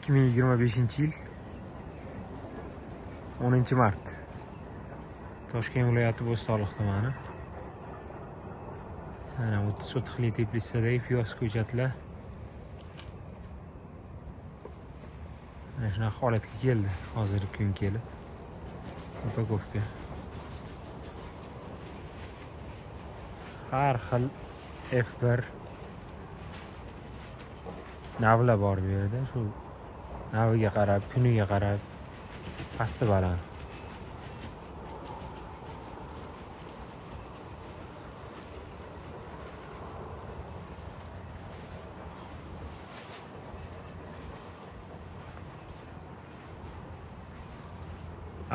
2025 yil 10 mart. Toshkent viloyati, Bo'stonliq tumani. Mana 30 sotixli teplitsadagi piyoz ko'chatlar mana shunaqa holatga keldi hozirgi kun kelib. Упаковка. Har xil F1 navlar bor bu yerda. Shu naviga qarab, kuniga qarab pasti baland.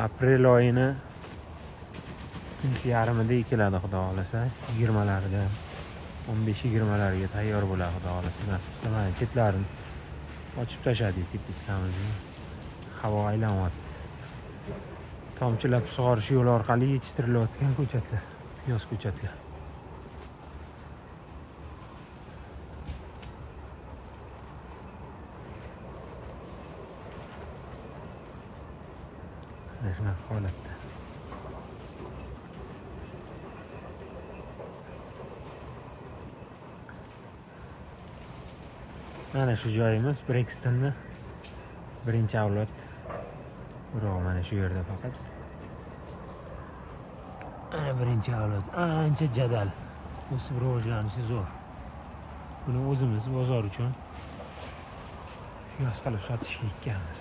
Aprel oyini ikkinchi yarmida ekiladi, xudo xohlasa, 20larida, 15-20larga tayyor bo'ladi, xudo xohlasa, nasib qilsa. Mana chetlarini ochib tashladik teplitsamizni. Havo aylanyapti. Tomchilab sug'orish yo'li orqali yetishtirilayotgan ko'chatlar, piyoz ko'chatlar. Mana shunaqa holatda. Mana shu joyimiz Brexton'ni birinchi avlod urug'i mana shu yerda faqat. Mana birinchi avlod ancha jadal o'sib rivojlanishi zo'r. Buni o'zimiz bozor uchun piyoz qilib sotishga ekkanmiz.